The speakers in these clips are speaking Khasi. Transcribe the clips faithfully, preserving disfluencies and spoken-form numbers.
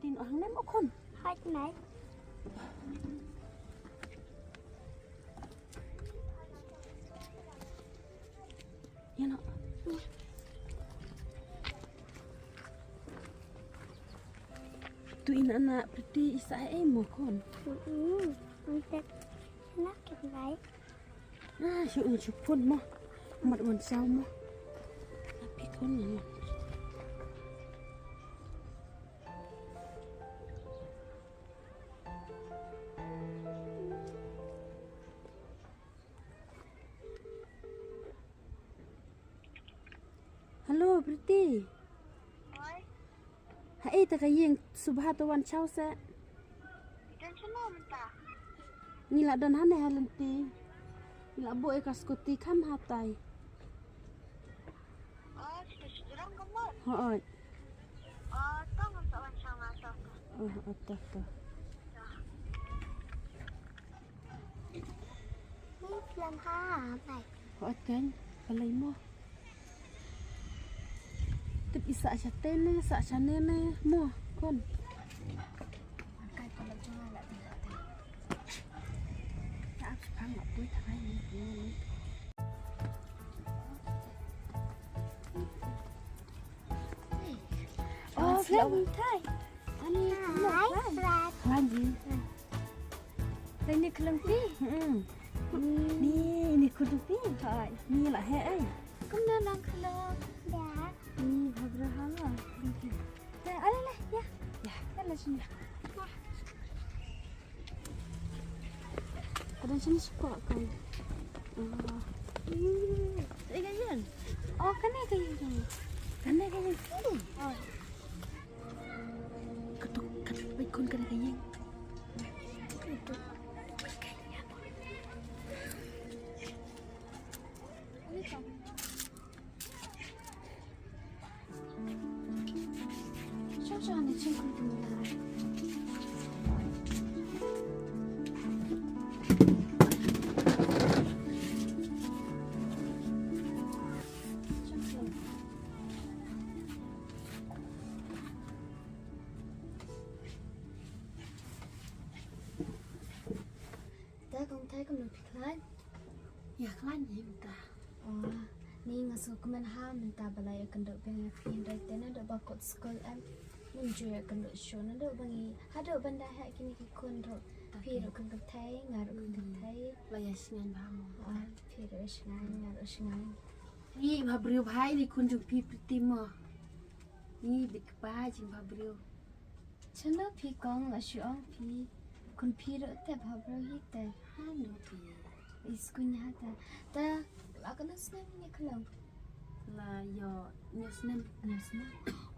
Tin, oh, hangne mo khun. Hot mai. Ïa na. Tu ina na Priti i sa ei mo khun. Mm. Na kit mai. Ah, shu un shu pun mo. Mat wan saw mo. Tapi khun mo. Hello, Priti. Oi. Haei te ka ïing, sngewbha to wan shaw seh. Don shano mynta? Ngi la don hangne ha lynti. Ngi la buh ïa ka scooty kham hatai. Oh, shu shu jrong ka mut. Hooid. Oh, to ngam sa wan shaw nga to. Oh, oh, to, to. Ni film ha, mai. Hooid kan, balei mo. Tip i sa sha te ne, sa sha ne ne, mo, khun. Oh, film thai. Ani, hi, Fred. Lagi. Lai ni khun phi? Hmm. Ni, ni khun phi? Hai. Ni la heh ai. Kumno nang khun? Da. Ni bha bha la. Te, ale le, ïa. Ïa. Te la sini. Ka don sini spot kan. Oh. Ih, ka ïing. Oh, kane ka ïing. Kane ka ïing. Oh. Kato, kato, bad khun kane ka ïing. Kato. Te kong Thai, kumno phi khlaiñ? Ïa khlaiñ hi mynta. Oh, ni nga sngewkmen ha mynta ba la ïakynduh biang ïa phi hynrei te naduh ba kot skul em ngim ju ïakynduh shuh naduh ba ngi haduh ban da heh kine ki khun ruh. Phi ruh khun kynthei, nga ruh khun kynthei. La ïa shngaiñ bha mo. Ah, phi ruh ïa shngaiñ, nga ruh shngaiñ. Ngi bha briew bha ïa ki khun jong phi Priti mo. Ngi bit kpa jing bha briew. Shano phi kong, la shu ong phi khun phi ruh te bha briew hi te. Hano phi? I skul ha te. Te la katno snem ïa khlong? La ïoh hynñiew snem. Hynñiew snem.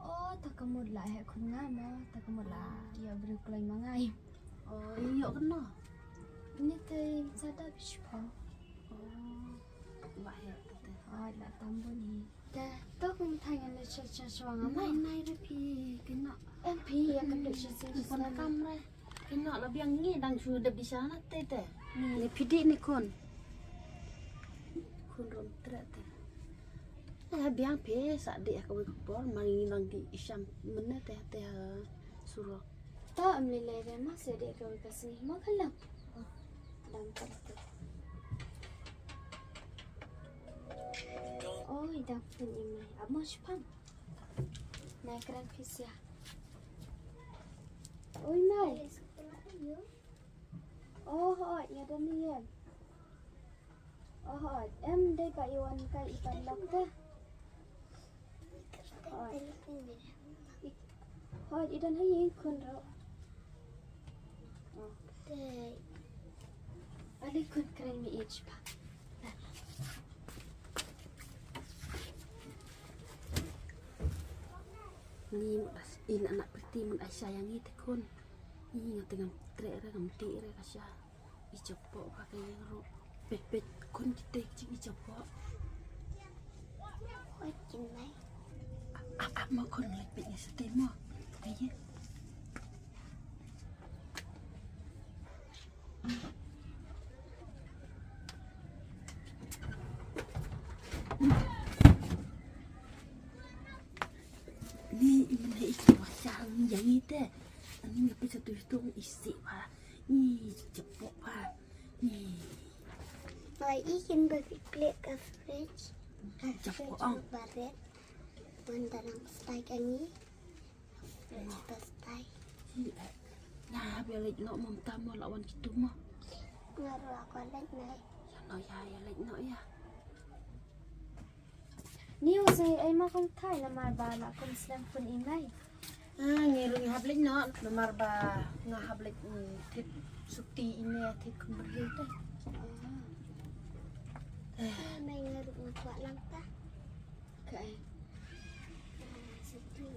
Oh, te ka mut la heh khun nga mo, te ka mut la ïoh briew khlaiñ ma nga. Oh, ïoh katno? Ni te sa da bishpang. Oh, la heh te. Oh, la tam bun hi. Te, to kum thai ngan leit sha sha shuwa nga mai. Nai nai re phi, kynnoh. Em phi ïa kynduh sha sha sha. Pon kam re. Kynnoh la biang ngi dang shu da bishar na te te. Ni phi dih ni khun. Khun rom treh te. Ai biang phi sa dih ha kawei ka por ma ngi dang dih i sham mynne te te ha surok. To em lei lei re ma sa dih ha kawei ka sngi ma khyllem. Dang ka te. Oi, dang phin i mai. Ap mo shipang. Nai kren phi sia. Oi, mai. Oh, oi, nga don ïa. Oh, oi, em dei ba i wan kai i pan lok te. Oi. Oi, i don ha ïing khun ruh. Oh. Te. Ale khun kren mi ich pa. Ni mut as in anak Priti mut ai sha ïa ngi te khun. Ngi nga te ngam treh re ngam dih re ka sha. I japoh ba ka ïeng ruh. Pet pet khun kita jing i japoh. Oi, kin mai. A a ma khun lek pet ïa sa te mo. Ka ïeng. Ni i Ito ba siya ang yang ite. Ani nga pisa tu ito ang isi ba. Ni japo ba. Ni. Bai ikin ba piplik ka fridge. Japo ang. Baret. Mandarang stai kangi. Fridge ba stai. Nga hap ïa leit noh, Mamta mo la wan kito mo. Nga ruh ka leit noh. Ïa noh ïa, ïa leit noh ïa. Ni u sngi ai ma kum thai namar ba la kum slem pun i mei. Ah, ngi ruh ngi hap leit noh namar ba nga hap leit, mm, thied suti i mei thied kum bri te. Ah. Mei nga ruh nga kwah lang ta. Ka ai. Ah, suti.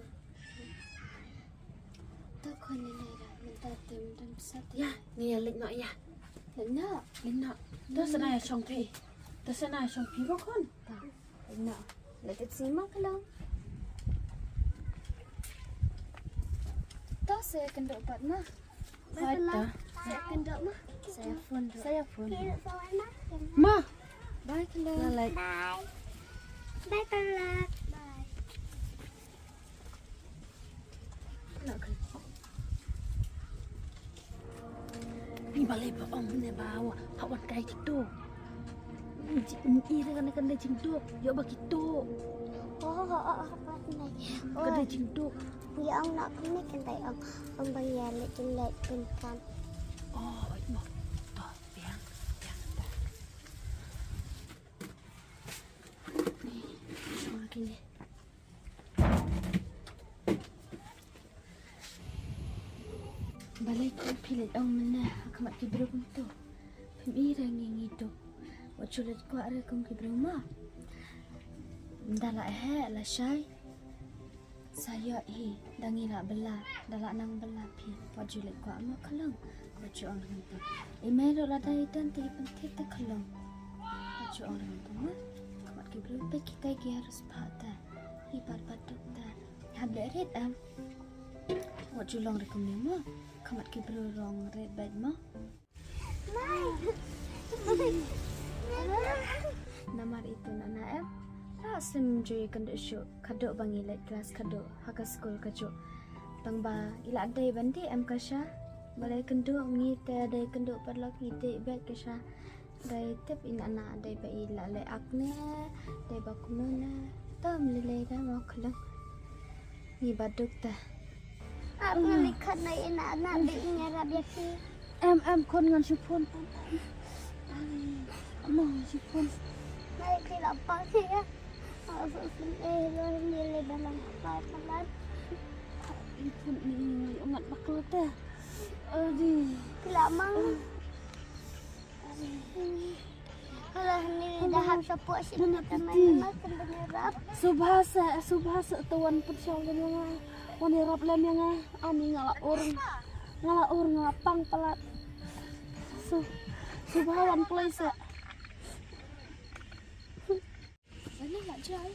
To khun ïa leit ra, mynta te mynta pisa te. Ïa, ngi ïa leit noh ïa. Leit noh. Leit noh. To sa na ïa shong phi. To sa na ïa shong phi ko khun. To. Leit noh. Leit ïa sima ka long. To sa ïa kynduh pat ma. Bye, Pala. Sa ïa kynduh ma. Sa ïa phone. Sa ïa phone. Ma. Bye, Kala. Bye. Bye, Kala. Bye. Ni balei ba ong ne ba wa ha wan kai kito. Ni ji ni ira kan kan dei jingduk. Yo ba kito. Oh, oh, oh, oh, ne. Kan dei jingduk. Ya ong nak ne kan dei ong. Ong bang ya le kin dei pun kan. Oh, oi mo. To, biang, biang. Ni, ong kini. Balei ko phi leit ong mynne ha khmat ki briew kumto? Phim i re ngi ngi duk. Wat shu leit kwah re kum ki briew ma. Ynda la heh la shai. Sa ïoh hi, da ngi la bylla, da la nang bylla phi. Wat ju leit kwah ma khlong. Wat ju ong ryngkat. I mei ruh lada i don te i pynthied te khlong. Wat ju ong ryngkat ma. Khmat ki briew peit kita ki harus pha ta. I pat pat duk ta. Hap leh rit em. Wat ju long re kumne ma. Khmat ki briew long rit bad ma. Namar itu nana em. Ra sim ju ïa kynduh shuh. Khadduh ba ngi leit klas khadduh ha ka skul kajuh. Tang ba i la dei ban dih em ka sha. Balei kynduh ngi te dei kynduh paralok ngi dih bad ka sha. Dei tip i nana dei ba i la leh acne, dei ba kumno na. Tam lei lei da mo khlong. Ngi ba duk ta. Ap nga li khat na ina na bi ina rap ya ki. Em em khun ngan shu phone. Mo shu phone. Nai ki la pa ki ya. Asu sun e lo ni le dalam pa pa. Phone ni ngat bakla ta. Adi. Ki la mang. Alah, ni dah hap support sih. Mana teman piti. Makan benerap. Subha sa, subha sa tawan pun syaw lem nga. Wan irap lem nga. Ani nga la ur. Nga la ur nga pang palat. Su, subha wan play sa. Bana nak jai.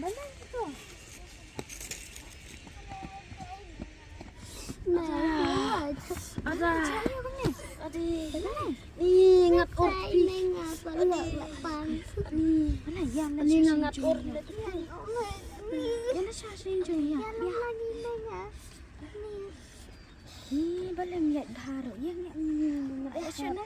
Bana tu. Nah. Ada. Adi. Ih, ngat ur pi. Adi. Bana ya, ni ngat ur. Ya na sha shin jong ya. Ya. Ni balem ya dharo. Ya ya. Ya sha na.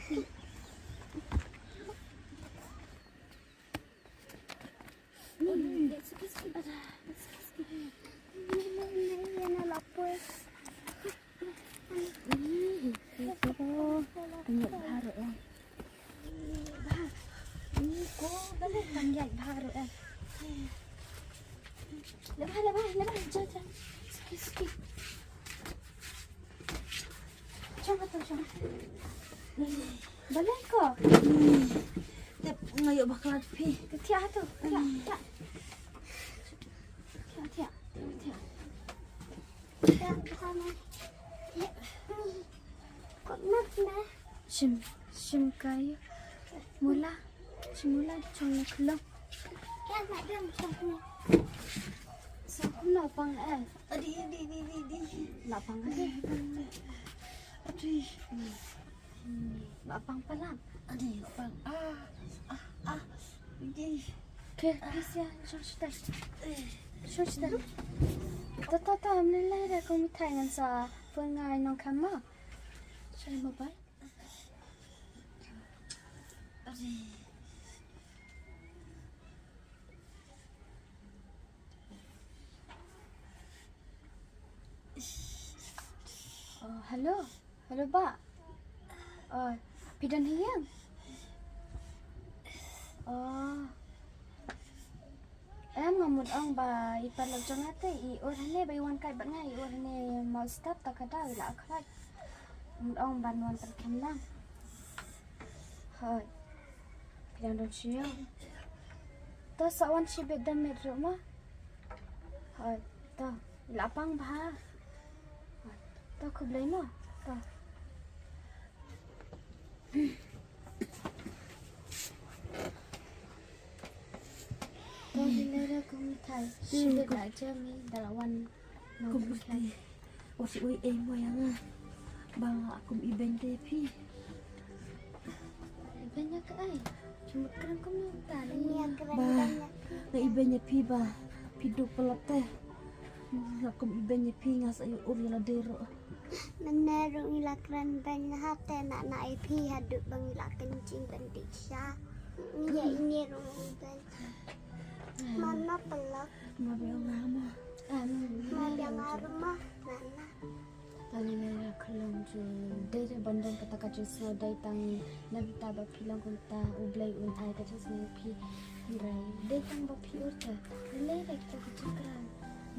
Balei ko? Tep nga ïoh bakla phi. Te thiah tu. Thiah, thiah. Thiah, thiah. Thiah. Shim, shim kai. Mula, shim mula chong na khlong. Sa kumno pang eh. Adi, adi, adi, adi, adi. La pang adi. Adi. Hmm. La pang palat. Adi, la pang. Ah, ah, ah. Adi. Ke, ke sia, jong sitai. Shush da. To to to, ym lei lei re kong Mithai, ngan sa phone nga ïa i nongkhem ma. Sorry, bye bye. Oh, hello. Hello, Bah. Oh, phi don hi ïing? Oh. Em, nga mut ong ba i paralok jong nga te i ur hangne, ba i wan kai bad nga, i ur hangne mall stop, ta ka daw i la khlaiñ. Mut ong ban wan pynkhem lang. Hooid. Phi dang don shuh ïa. To sa wan shibit da miet ruh ma. Hooid. To i la pang bha. To khublei noh. To. To hi lei re kong Mithai. Shibit la jem i da la wan. Kum uti. Uti ui ei mo ïa nga. Ba nga kum ibeiñ te phi. Ibeiñ ïa kaei? Phi mut kren kumno ta ne? Ba nga ibeiñ ïa phi ba phi duk palat te. Nga kum ibeiñ ïa phi, nga sa ïa ur ïa lade ruh. Mynne ruh ngi la kren beiñ ha te, na na ïa phi haduh ba ngi la kynjing ban dih sha. Ngi ïa ine ruh ngi beiñ. Mano pelok. Ma biang nga ma. Ma biang nga ruh ma. Na na. Tang ïa nga khlem ju dei re ban don kata ka jingsngew dei tang na bynta ba phi long kumta, U Blei un ai ka jingsngew phi. Hynrei dei tang ba phi ur te. Lei lei re kita ki jingkren.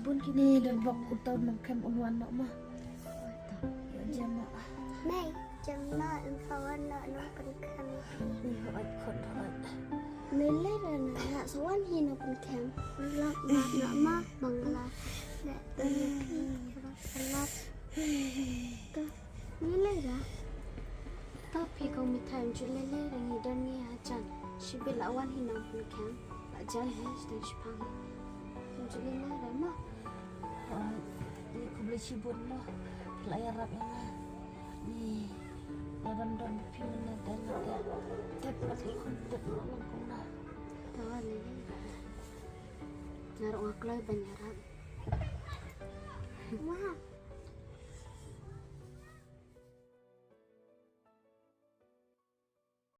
Bun ki ni da bok uta u nongkhem un wan noh ma. Jem noh. Mei, jem noh, em pa wan noh nongpynkhem. Ni hooid khun hooid. Mei lei re na nga sa wan hi nongpynkhem. Lok ma noh ma Bangla. Leh lok. To. Ngi lei ra. To phi kong Mithai, ym ju lei lei ra, ngi don ngi hajan. Shibit la wan hi nongpynkhem. La jan hi sdang shipang. Ym ju lei lei ra ma. Ngi khublei shibun ma. Phi la ïarap ïa nga. Ngi la dang don phi mynne te na te. Tep la phi khun tep la long kumne. To lei lei ra. Nga ruh nga kloi ban ïarap. Wah.